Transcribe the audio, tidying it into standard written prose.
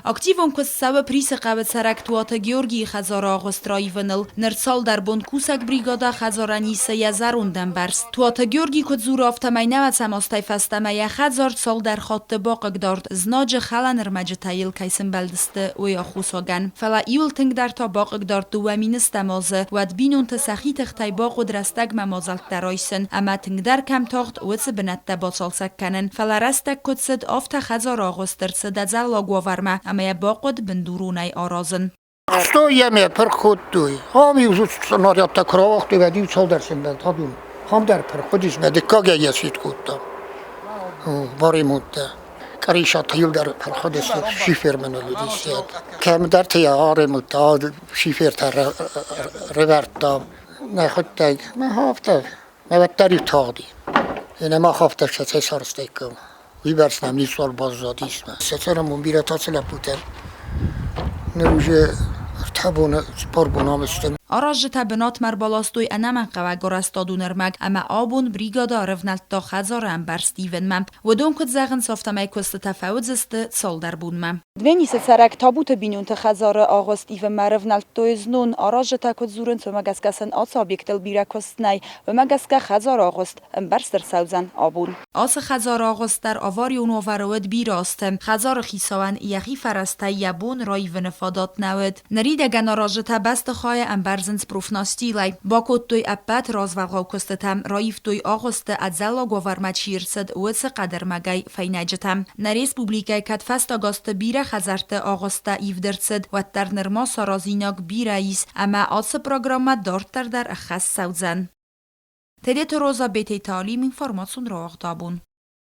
Активон куыст цӕуы Присы хъӕуы цӕрӕг Туаты Георгийы хӕдзары агъуыст раивыныл. Ныр цалдӕр бон кусӕг бригадӕ хӕдзарӕн исы йӕ зӕронд ӕмбӕрзт. Туаты Георгий куыд дзуры, афтӕмӕй нӕуӕдзӕм азтӕй фӕстӕмӕ йӕ хӕдзар цалдӕр хатты бахъыгдард, знаджы хӕлӕн ӕрмӕджытӕ йыл кӕй сымбӕлдысты, уый аххосагӕн. Фӕлӕ иуыл тынгдӕр та бахъыгдард 2 000 стӕм азы, уӕд бинонты сӕхи тыхтӕй бахъуыд рӕстӕгмӕ мадзӕлттӕ райсын ӕмӕ тынгдӕр кӕм тагъд, уыцы бынӕттӕ бацалцӕг кӕнын. Фӕлӕ рӕстӕг куыд цыд, афтӕ хӕдзары агъуыст ӕрцыд ӕдзӕллаг уавӕрмӕ ӕмӕ йӕ бахъуыд бындуронӕй аразын. Ӕхстой йӕ ме пырх кодтой. Ам-иу снарядтӕ куы рауагътой, уӕд-иу цалдӕр сӕмбӕлд адон. Ам дӕр пырх уыдис, мӕ дыккагӕй йӕ цит кодтам. Баремонттӕ. Къӕрисатӕ иу дӕр пырх уыдысты, шифер мын уыдис. Кӕмдӕрты йӕ аремонтта, шифертӕ рывӕрдтам. Нӕхуыдтӕг, мӕ афтӕ Мӕ уӕддӕр-иу тагъди. Ӕнӕ мах афтӕ сӕ сарӕзтаиккам. Уыйбӕрц нӕм ницуал баззадис. Сӕ цӕрӕнбон бирӕтӕ цы лӕппутӕ. Ныр уже ӕртӕ боны, цыппар боны ам сты. Аразджытӕ бынатмӕ ӕрбаластой ӕнӕмӕнгхъӕуӕг арӕзтадон ӕрмӕг ӕмӕ абон бригадӕ ӕрӕвнӕлдта хӕдзары ӕмбӕрзт ивынмӕ. Уыдон куыд зӕгъынц, афтӕмӕй куыстытӕ фӕуыдзысты цалдӕр бонмӕ. Дменисы цӕрӕг Табуты бинонты хӕдзары агъуыст ивынмӕ ӕрӕвнӕлдтой знон. Аразджытӕ куыд дзурынц, уымӕ гӕсгӕ сын ацы объектыл бирӕ куыст нӕй. Уымӕ гӕсгӕ хӕдзары агъуыст ӕмбӕрзт ӕрцӕудзӕн абон. Ацы хӕдзары агъуыст дӕр аварион уавӕры уыд бирӕ азты. Хӕдзары хицауӕн йӕхи фӕрӕзтӕй йӕ бон раивыны фадат нӕ уыд. Ныридӕгӕн аразджытӕ бӕстыхайы ӕмбӕрзынц профнастилӕй. Бакодтой ӕппӕт развӕлгъау куыстытӕ, раивтой агъуысты ӕдзӕллаг уавӕрмӕ чи рцыд, уыцы хъӕдӕрмӕгӕй фӕйнӕджытӕ. Нӕ республикӕйы кӕд фӕстаг азты бирӕ хӕдзӕртты агъуысттӕ ивд ӕрцыд, уӕддӕр нырма саразинаг бирӕ ис, ӕмӕ ацы программӕ дарддӕр дӕр ӕххӕст цӕудзӕн. Тедеты Роза Бететы Алим информацион рауагъд абон.